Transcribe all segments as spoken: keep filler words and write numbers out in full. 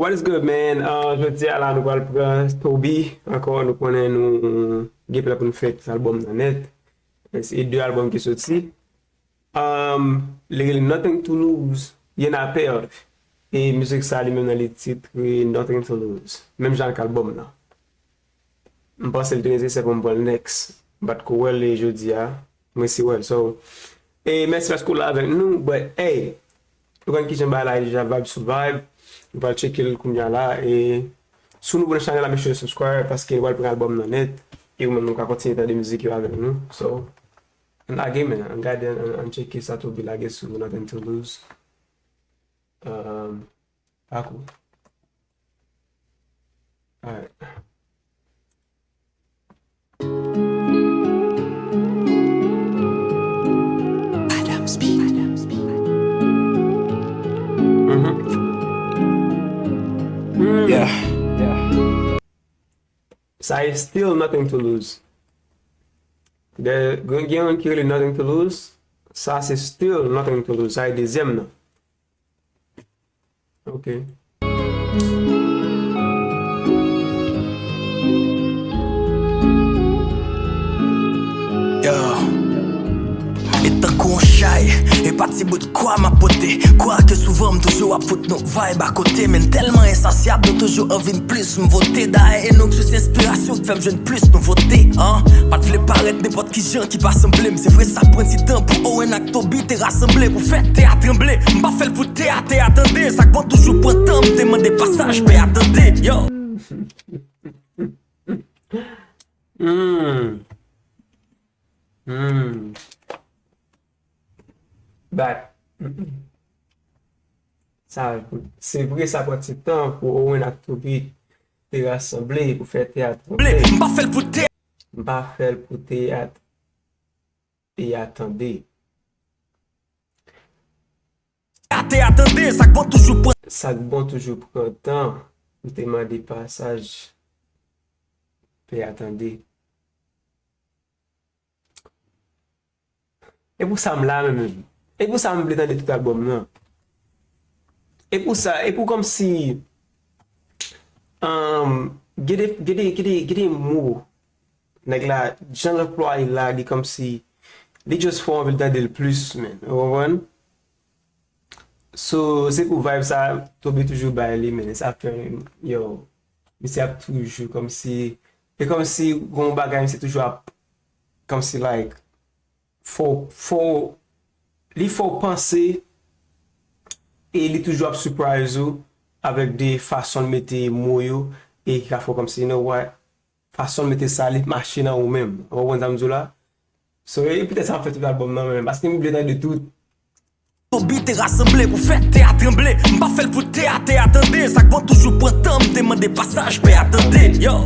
What is good, man? Uh, jodi a la, nou pral pran Toby ankò. Nou konnen nou gen plan pou nou fè tout albòm nan nèt. Se de albòm ki soti. Um, li rele Nothing to Lose, Rien à perdre. E mizik sa li menm nan li titre Nothing to Lose. Menm jan ak albòm nan. M panse l te nesesè pou m pran l next. M pa t ko wè l e jodi a. Mwen si wè l. So, e mèsi paske w la avèk nou. But, hey, nou konn kijan bagay la ye deja, vibe sou vibe. Nou pral tcheke l kounya la. E si w nouvo nan chanèl la, make sure you subscribe paske nou pral pran albòm nan nèt. E ou menm nou ka kontinye tande mizik yo avèk nou. So, ann lage, men, ann gade, ann, ann tcheke sa Toby lage sou Nothing to Lose. Um, pa kou. Alright. Yeah. Sa e Still Nothing to Lose. Gen yon ki rele Nothing to Lose. Sa se Still Nothing to Lose. Sa e dezyèm nan. Ok. Yo. E tankou yon chay, e pa ti bout kwa m ap pote. Kwake souvan m toujou ap fout nou vibe akote. Men tèlman ensasyab, nou toujou anvi n plis. M vote dayè e nou k sous enspirasyon k fè m jwenn plis nouvote. An, pa t vle parèt nenpòt kijan ki pa sanble m. Se vre sa pran ti tan pou Owen ak Toby te rasanble pou fè tè a tranble. M pa fè l pou tè a, tè a tande. Sa k bon toujou pran tan, m te mande pasaj pè a tande. Yo. Hmm. Hmm. But, sa, se vre sa pran ti tan pou Owen ak Toby te rasanble pou fè tè a tranble. M pa fè l pou tè. M pa fè l pou tè a, tè a tande. Tè a tande, sa k bon toujou pran. Sa k bon toujou pran tan, m te mande pasaj pè a tande. E pou sa m la menm, menm. E pou sa m vle tande tout albòm nan. E pou sa, e pou kòmsi, um, gen de, gen de, gen de, gen de mo, nèg la, jan l anplwaye la, li kòmsi, li just fè w anvi l tande l plis, man. Ou konprann? So, se pou vibe sa, Toby toujou bay li, man. Sa fè, yo, misye ap toujou kòmsi, e kòmsi gon bagay misye toujou ap, kòmsi, like, fò, fò, li fè w panse e li toujou ap surprise ou avèk de fason l mete mo yo e ki ka fè w kòmsi, you know what, fason l mete sa, li mache nan ou menm. Ou konprann sa m di w la? So, e poutèt sa m ap fè tout albòm nan menm, paske m vle tande tout. Toby te rasanble pou fè tè a tranble. M pa fè l pou tè a, tè a tande. Sa k bon toujou pran tan, m te mande pasaj pè a tande. Yo,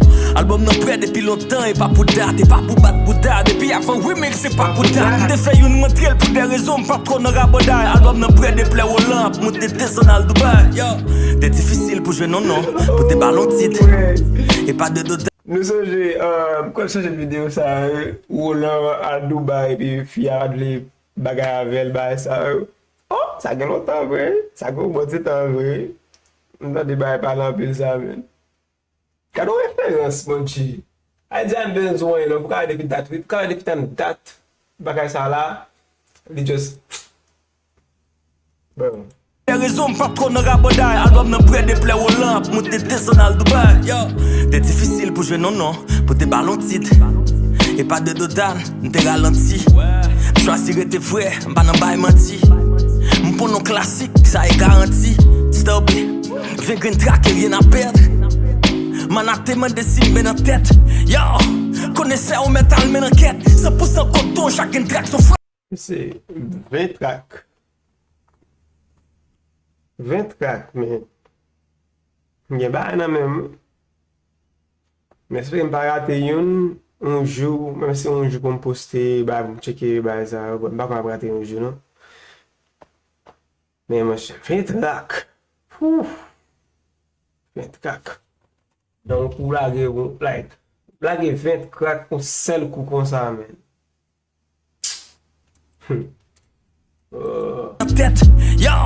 albòm nan prè depi lontan, e pa pou dat, e pa pou bat bouda. Depi avan remix, se pa pou dat. M te fè youn rantre l pou de rezon, m pa t twò nan rabòday. Albòm nan prè deplè Roland ap moute desann al Dubai. Yo, te difisil pou jwenn yon non, pou te ba l yon tit. E pa de dodaj. Nou sonje, uh, m kwè m sonje videyo sa, Roland al Dubai epi fi a pa t vle bagay avè l, bagay sa yo. Oh, sa gen lontan vre. Sa gen yon bon ti tan vre. M tande bagay pale anpil sa, menn. Gade yon referans, mon G. Ayiti a byen zwen, non, pou ka depi dat, wi, pou ka depi tann dat bagay sa la, li just, bon. Gen rezon m pa t twò nan rabòday. Albòm nan prè deplè Roland ap moute desann al Dubai. Yo, te difisil pou jwenn yon non, pou te ba l yon tit. E pa de dodaj, m te ralanti. M chwazi rete vrè, m pa nan bay manti. M pran yon klasik, sa e garanti. Stop it. Ven grenn trak e rien à perdre. Mana te mande si m ben nan tèt. Yo, konesè ou mèt al mennen ankèt. San pou san koton, chak grenn trak se yon frè. Se ven trak. Ven trak, men m gen bagay nan men m, wi. M espere m pa rate youn, yon jou, menm si yon jou pou m poste, bagay pou m tcheke, bagay sa yo, bon, m pa kwè m ap rate yon jou, non. Men, monchè, ven trak. Pouf! Ven trak. Donk, ou lage, ou, like, lage ven trak yon sèl kou konsa, menn. Nan tèt, yo,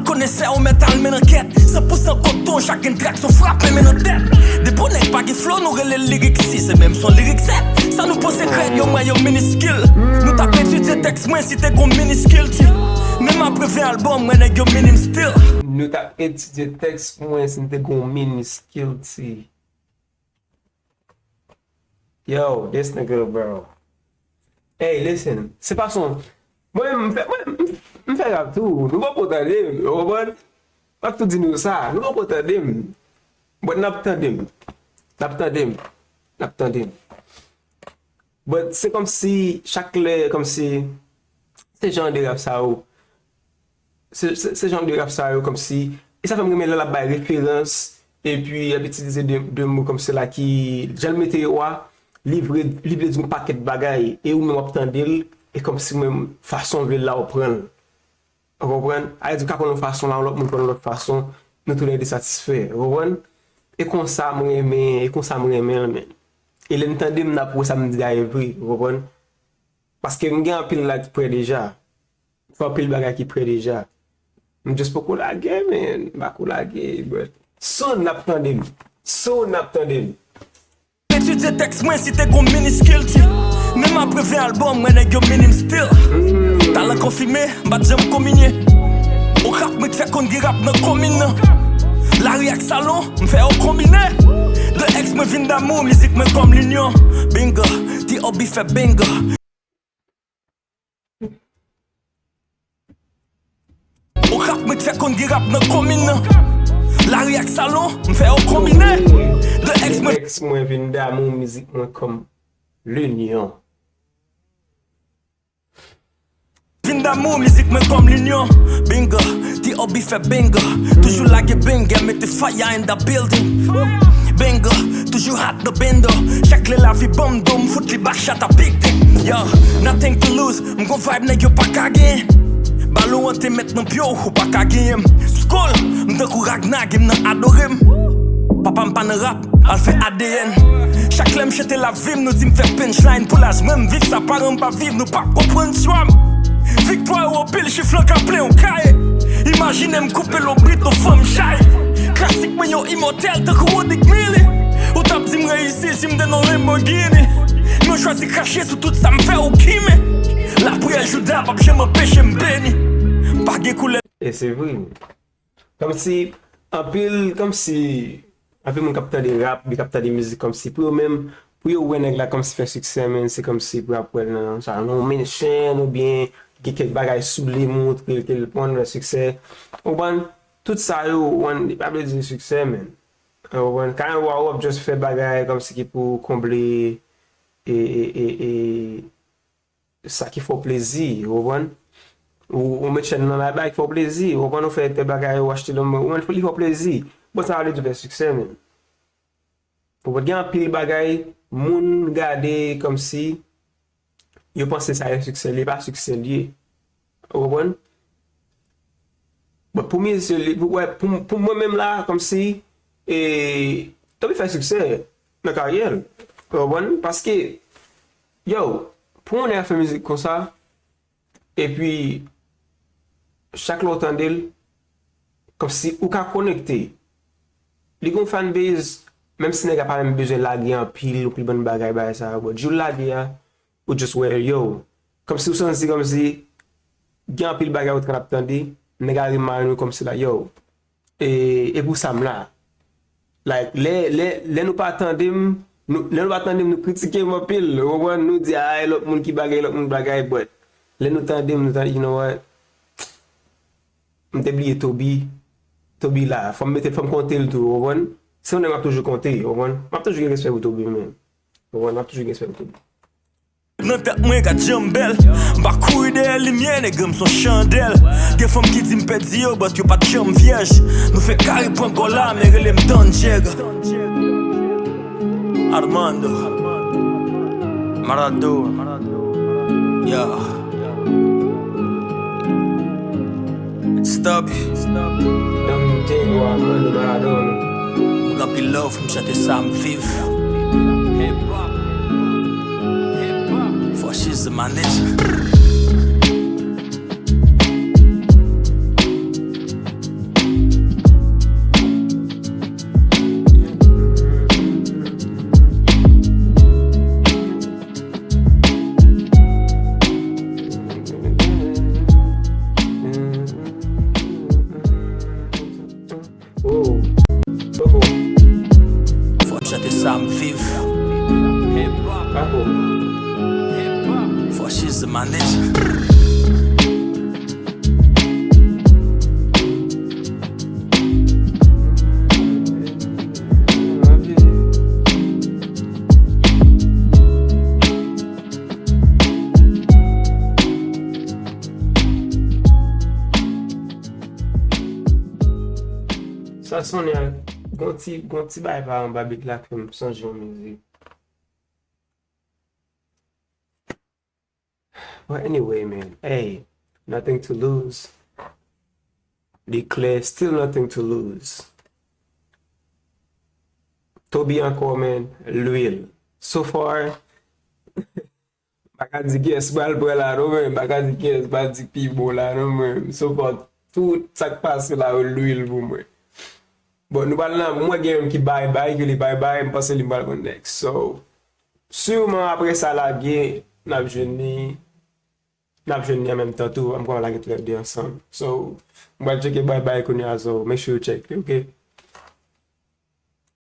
konesè ou mèt al mennen ankèt. San pou san koton. Chak gen trak son frape men nan tèt. Depi nèg pa gen flow, nou rele l lirik sis, e menm son lirik sèt. Sa nou panse krèd, yo mwen yo miniskil. Nou t ap etidye tèks mwen si te gon miniskil ti. Menm apre ven albòm, mwen nèg yo minim still. Nou t ap etidye tèks mwen si n te gon miniskil ti. Yo, this nigga, bro. Hey, listen. Se pa son. Mwen, m fè, mwen, m, m fè rap tou. Nou poko tande m, ou konprann? M ap tou di nou sa. Nou poko tande m. But n ap tande m. N ap tande m. N ap tande m. But se kòmsi chak lè, kòmsi se jan de rap sa yo. Se, se, se jan de rap sa yo kòmsi. E sa fè m renmen lè l ap bay referans, epi l ap itilize de, de mo kòmsi la ki, jan l mete yo a, li vle, li vle di yon pakèt bagay, e ou menm w ap tande l, e kòmsi menm fason w vle l la ou pran l. Ou konprann? A vle di ou ka pran l yon fason la, yon lòt moun pran l yon lòt fason, nou tou lè de satisfè. Ou konprann? E konsa m renmen, e konsa m renmen l, men. E lè n tande m, n ap wè sa m di a e vre, ou konprann? Paske m gen anpil la ki prè deja. Fè anpil bagay ki prè deja. M just poko lage, men. M pako lage, but soon n ap tande m. Soon n ap tande m. Etidye tèks mwen si te gon miniskil ti. Menm apre ven albòm, mwen nèg yo minim still. Talan konfime, m pa t janm kominye. On rap mwen t fè konn gen rap nan komin nan. Lari ak salon, m fè yo konbine. De èks mwen vin damou, mizik mwen kòm linyon. Bingo, ti obi fè bingo. On rap mwen t fè konn gen rap nan komin nan. Lari ak salon, m fè yo konbine. De èks mwen. Èks mwen vin damou mizik mwen kòm linyon. Vin damou mizik mwen kòm linyon. Bingo, ti obi fè bingo. Toujou lage bengè, mete fire in the building. Bingo, toujou hot the bendo. Chak lè lavi ban m do, m fout li back shot a big dick. Yo, nothing to lose. M gon vibe nèg yo pa ka genyen. Balon an te mèt nan pye w, ou pa ka genyen m. Skol, m tankou Ragnar, gen m nan adore m. Papa m pa nan rap, al fè A D N. Chak lè m chante lavi m, nou di m fè punchline. Pou laj mwen m viv, sa paran m pa viv, nou p ap konprann chwa m. Viktwa yo anpil, chif lan ka plen yon kaye. Imajine m koupe lonbrit yon fanm chay. Klasik mwen yo imòtèl tankou Rodrigue Millie. Ou t ap di m reyisi si m te nan Lamborghini. Men w chwazi krache sou tout sa m fè ou kimen. Lapriyè Jouda p ap janm anpeche m beni. M pa gen koulè. E se vre. Kòmsi, anpil, kòmsi, anpil moun k ap tande rap, epi k ap tande mizik, kòmsi, pou yo menm, pou yo wè nèg la kòmsi fè siksè, men se kòmsi pou y ap wè l nan sa, nan yon mansion, oubyen gen kèk bagay sou li, montre l ke l pran yon siksè. Ou konprann? Tout sa yo, ou konprann, li pa vle di siksè, men. Ou konprann? Karen Wawa ap just fè bagay kòmsi ki pou konble e, e, e, e, sa ki fè w plezi, ou konprann? Ou, ou met chèn nan la bay ki fè w plezi, ou konprann? Ou fè tèl bagay, ou achte lòm, ou konprann? Li fè w plezi. Bon, sa pa vle di w fè siksè, men. Ou konprann? Gen anpil bagay, moun gade kòmsi yo panse sa e siksè, li pa siksè li ye. Ou konprann? Bon, pou mizisyen, li, pou, wè, pou, pou mwen menm la, kòmsi, e, Toby fè siksè nan karyè l. Ou konprann? Paske, yo, pou yon nèg ap fè mizik konsa, epi, chak lè w tande l, kòmsi ou ka konekte. Li gon fanbase, menm si nèg la pa menm bezwen lage anpil, anpil bann bagay, bagay sa yo, but jou l lage a, ou just wè, yo, kòmsi ou santi kòmsi gen anpil bagay ou t konn ap tande, nèg la remare nou kòmsi la, yo, e, e pou sa m la. Like, lè, lè, lè nou pa tande m, nou, lè nou pa tande m, nou kritike m anpil, ou konprann? Nou di, a, e lòt moun ki bagay, lòt moun bagay, but lè nou tande m, nou tande, you know what? M te bliye Toby. Toby la, fò m mete, fò m konte l tou, ou konprann? Se yon nèg m ap toujou konte, ou konprann? M ap toujou gen respè pou Toby, men. Ou konprann? M ap toujou gen respè pou Toby. Nan tèt mwen, gad jan m bèl. M pa kouri dèyè limyè, nèg, m s on chandèl. Gen fanm ki di m pèdi yo, but yo pa t janm vyèj. Nou fè kare pran gòl la, men rele m Don Diego. Armando. Maradona. Yeah. Stop. Don Diego, Armando Maradona. Mwen gen anpil love pou m chante sa, m viv. Fosh is the manager. Oh, oh, oh. Fò chante sa m viv. Bravo. Fò she's the manager. Sa sonnen ak gon ti, gon ti bagay pa anba bit la k fè m sonje yon mizik. But anyway, man, hey, nothing to lose. Li klè, still nothing to lose. Toby ankò, man, lwil. So far, m pa ka di kiyès pral pran la non, men m pa ka di kiyès pral di pi bon la non, men so far, tout sa k pase la yo lwil pou mwen. Bon, nou pral nan, mwen gen youn ki bye bye, ke li bye bye, m panse li pral pran next. So, sûrement apre sa lage, n ap jwenn li, n ap jwenn li an menm tan tou, m pral lage tout lè de ansanm. So, m pral tcheke bye bye kounye a, so make sure you check li, ok?